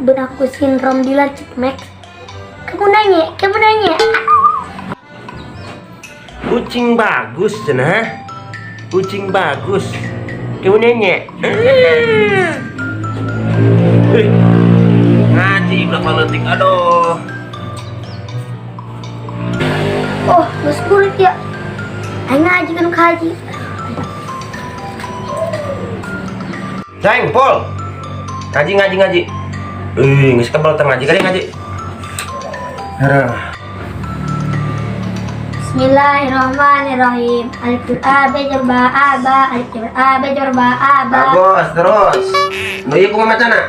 Beunang ku sindrom Dilan Max. Kamu nanya, kamu nanya. Kucing bagus cenah. Kucing bagus. Kamu nanya. Eh, ngaji berapa letik, aduh. Oh, geus kulit ya. Aing ngaji kan kaji. Ceng, Pol. Ngaji, ngaji, ngaji. Eh, geus kebel teh ngaji kali ngaji. Aduh. Bismillahirrahmanirrahim. Alif jar a b jar ba a ba alif jar a b jar ba a ba. Bagus, terus. Nu ieu kumaha macana?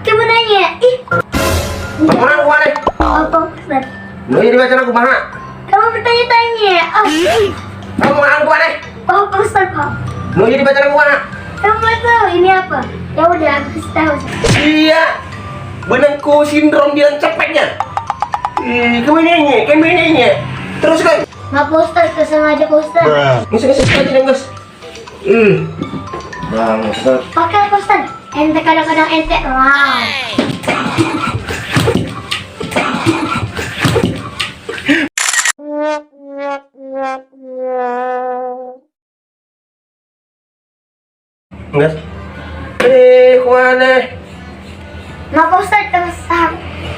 Kamu nanya. Ih, Bangunan kumaha deh? Apa Ustaz? Nu ieu dibacana kumaha? Kamu bertanya-tanya. Oh, Kamu ngomong kumaha deh? oh Ustaz kok. Nu ieu dibacana kumaha? Kamu mau tahu ini apa? Ya udah, aku kasih tahu. Iya. Beunang ku sindrom Dilan cepetnya. Ih, kamu nanya, kamu nanya. Terus kan? Nggak Ustaz, kesengaja Ustaz. Geus geus ngaji deh, geus. Ih. Bangsat. Pakai apa, Ustaz? Ente kadang-kadang ente. Wow. Geus. Eh, kumaha deh? Nggak Ustaz, terus.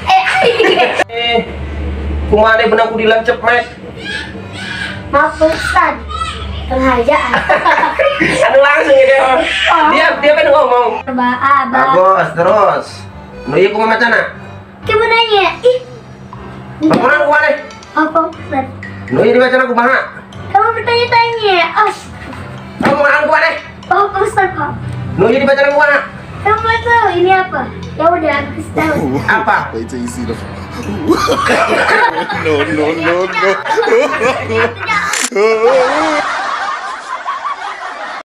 Eh, Eh, kumaha deh beunang ku Dilan cepet? Maaf Ustaz. Sengaja. Anu langsung ya dia. Dia dia kan ngomong. Ba a ba. Bagus, terus. Nu ieu kumaha macana? Kamu nanya. Ih, Bangunan kumaha deh? apa Ustaz? Nu ieu dibacana kumaha? Kamu bertanya-tanya. Oh, Kamu ngomong kumaha deh? oh Ustaz kok. Nu ieu dibacana kumaha? Kamu mau tahu ini apa? Ya udah, aku kasih tahu. Apa? Wait till you see the. No, no, no, no.